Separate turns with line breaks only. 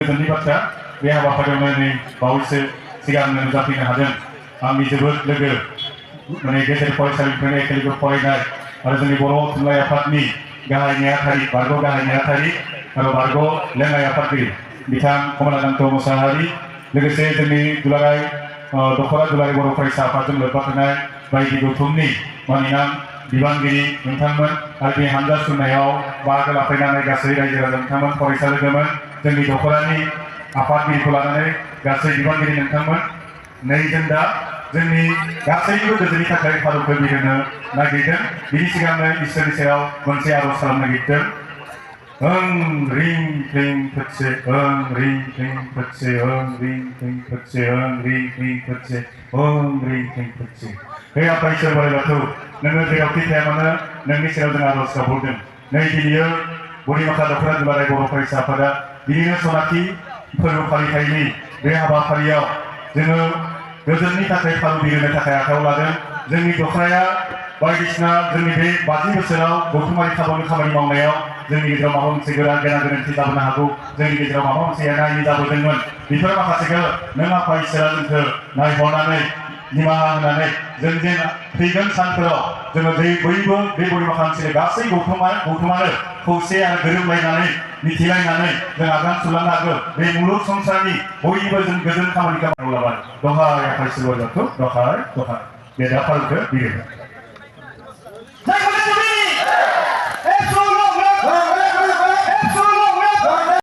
गोजोननि बाथ्रा बे हाबाफारियावनो नै बावैसो सिगांनो नुजाफैनो हादों आंनि जोबोद लोगो माने गेजेर फरायसालिनिफ्रायनो एखे लोगो फरायनाय आरो जोंनि बर' थुनलाइ आफादनि गाहाय नेहाथारि बारग' गाहाय नेहाथारि आरो बारग' लेङाइ आफादगिरि बिथां कमलाकान्त मोसाहारि लोगोसे जोंनि दुलाराय दख'रा दुलाराय बर' फरायसा आफादजों लोब्बा थानाय बायदि गौथुमनि मानिनां बिबानगिरि नोंथांमोन आरो बे हानजा सुरनायाव बाहागो लाफैनानै गासै रायजो राजा नोंथांमोन फरायसा लोगोमोन जोंनि दख'रानि आफादगिरिखौ लानानै गासै बिबानगिरि नोंथांमोन नै जों दा जोंनि गासैबो गोजोननि थाखाय भारतखौ बिहोनो नागिरदों बिनि सिगांनो इसोरनि सेराव मोनसे आर'ज खालामनो नागिरदों ओं रिं रिं फुटसे ओं रिं रिं फुटसे ओं रिं रिं फुटसे ओं रिं रिं फुटसे ओं रिं रिं फुटसे हे आफा इसोर बोराइ बाथौ नोङो जेरावखि थाया मानो नोंनि सेराव जों आर'ज गाबहरदों नै दिनैयो बरिमाखा दख'रा दुलाराय बर' फरायसा आफादा बिदिनो सनाथि फोरबो फालिथायनि बे हाबाफारियाव जोङो गोजोननि थाखाय फालो बिहोनो थाखाय आखायाव लादों जोंनि दख'राया बायदिसिना जोंनि बे 50 बोसोराव गौथुमारि खामानि मावनायाव जोंनि गेजेराव माबा मोनसे गेना गोरोन्थि जाबोनो हागौ जोंनि गेजेराव माबा मोनसे एना एनि जाबोदोंमोन बेफोर माखासेखौ नों आफा इसोरा जोंखौ नायहरनानै निमाहा होनानै जों जे फैगोन सानफोराव जोङो बयबो बे बरिमाखा ओनसोलनि गासै गौथुमानो खौसे आरो गोरोबलायनानै मिथिलायनानै जों आगान सुरलांनो हागौ बे मुलुग संसारनि बयनिबो जों गोजोन खामानिखौ मावलांबाय दहाय आफा इसोर बोराइ बाथौ दहाय दे दा भारतखौ बिहोनो